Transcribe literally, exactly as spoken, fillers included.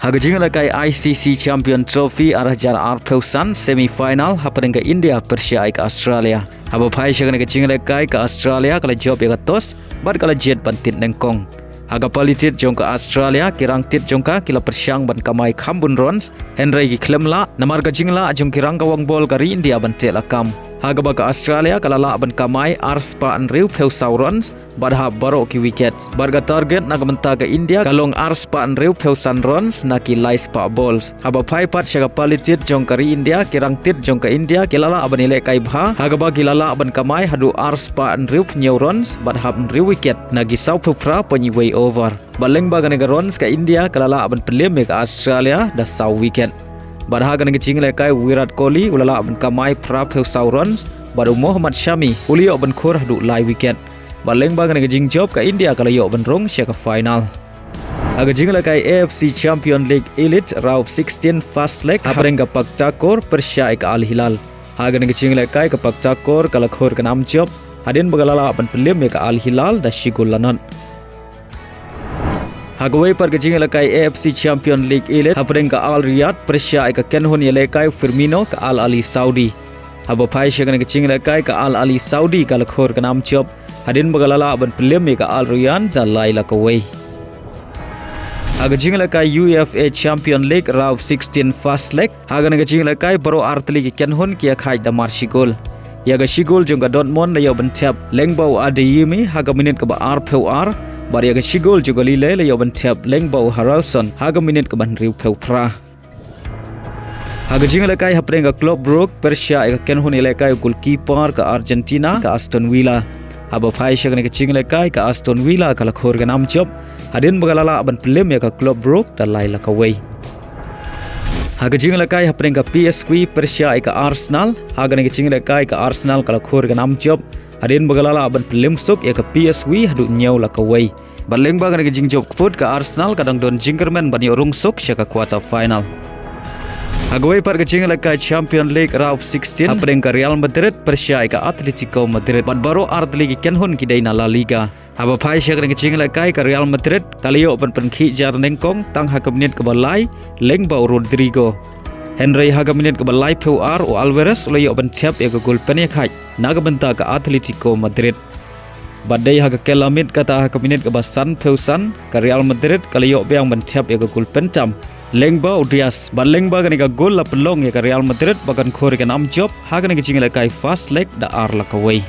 Ha ka jingïalehkai I C C Champion Trophy ar hajar arphew san semi final hapdeng ka India pyrshah ïa ka Australia. Haba phai sha kane ka jingïalehkai ka Australia ka la jop ïa ka toss bad ka la jied ban tied nyngkong. Ha ka pali tied jong ka Australia ki rangtied jong ka ki la pyrshang ban kamai kham bun runs hynrei ki khlem lah namar ka jinglah jong ki rangkawang bol ka ri India ban teh lakam. Ha kaba ka Australia ka la lah ban kamai ar spah hynriewphew saw runs bad hap baroh ki wicket. Bad ka target na ka bynta ka India ka long ar spah hynriewphew san runs na ki lai spah balls. Haba phai pat sha ka pali tied jong ka ri India ki rangtied jong ka India ki la lah ban ïalehkai bha ha kaba ki la lah ban kamai haduh ar spah hynriewphew hynñiew runs bad hap hynriew wicket na ki sawphew phra point wei over. Bad lyngba kane ka runs ka India ka la lah ban pynlem ïa ka Australia da saw wicket. Bad ha kane ka jingïalehkai u Virat Kohli u la lah ban kamai phraphew saw runs bad u Mohammad Shami u la ïoh ban khur haduh lai wicket. Bad lyngba kane ka jingjop ka India ka la ïoh ban rung sha ka final. Ha ka jingïalehkai A F C Champion League Elite Round sixteen first leg hapdeng ka Pathankot pyrshah ïa ka Al Hilal. Ha kane ka jingïalehkai ka Pathankot ka la khur ka nam jop hadien ba ka la lah ban pynlem ïa ka Al Hilal da shi gol la nod. Ha kawei pat ka jingïalehkai A F C Champion League Elite hapdeng ka Al Riyadh pyrshah ïa ka kynhun ïalehkai Firmino ka Al Ahli Saudi. Haba phai sha kane ka jingïalehkai ka Al Ahli Saudi ka la khur ka nam jop hadien ba ka la lah ban pynlem ïa ka Al Rayyan da lai la kawei. Ha ka jingïalehkai U F A Champion League Round sixteen first leg ha kane ka jingïalehkai baroh artylli ki kynhun ki ïakhaid da mar shi gol. Ïa ka shi gol jong ka Dortmund la ïoh ban thep lyngba u Adeyemi ha ka minit kaba arphew ar bad ïa ka shi gol jong ka Lille la ïoh ban thep lyngba u Haraldsson ha ka minit kaba hynriewphew phra. Ha ka jingïalehkai hapdeng ka Club Brugge pyrshah ïa ka kynhun ïalehkai u goalkeeper ka Argentina ka Aston Villa. Haba phai sha kane ka jingïalehkai ka Aston Villa ka la khur ka nam jop hadien ba ka la lah ban pynlem ïa ka Club Brugge da lai la kawei. Ha ka jingïalehkai hapdeng ka P S V pyrshah ïa ka Arsenal ha kane ka jingïalehkai ka Arsenal ka la khur ka nam jop hadien ba ka la lah ban pynlem suk ïa ka P S V haduh hynñiew la kawei. Bad lyngba kane ka jingjop kput ka Arsenal ka dang don jingkyrmen ban ïoh rung suk sha ka quarter final. Ha kawei pat ka jingïalehkai Champion League Round sixteen hapdeng ka Real Madrid pyrshah ïa ka Atletico Madrid bad baroh artylli ki kynhun ki dei na La Liga. Haba phai sha kane ka jingïalehkai ka Real Madrid ka la ïoh ban pynkhih jar nyngkong tang ha ka minit kaba lai lyngba u Rodrygo. Hynrei ha ka minit kaba laiphew ar u Alvarez u la ïoh ban thep ïa ka gol pynïakhaid na ka bynta ka Atletico Madrid. Bad dei ha ka kylla miet kata ha ka minit kaba sanphew san ka Real Madrid ka la ïoh biang ban thep ïa ka gol pyntam lyngba u Diaz. Bad lyngba kane ka gol la pynlong ïa ka Real Madrid ba kan khur ka nam jop ha kane ka jingïalehkai first leg da ar la kawei.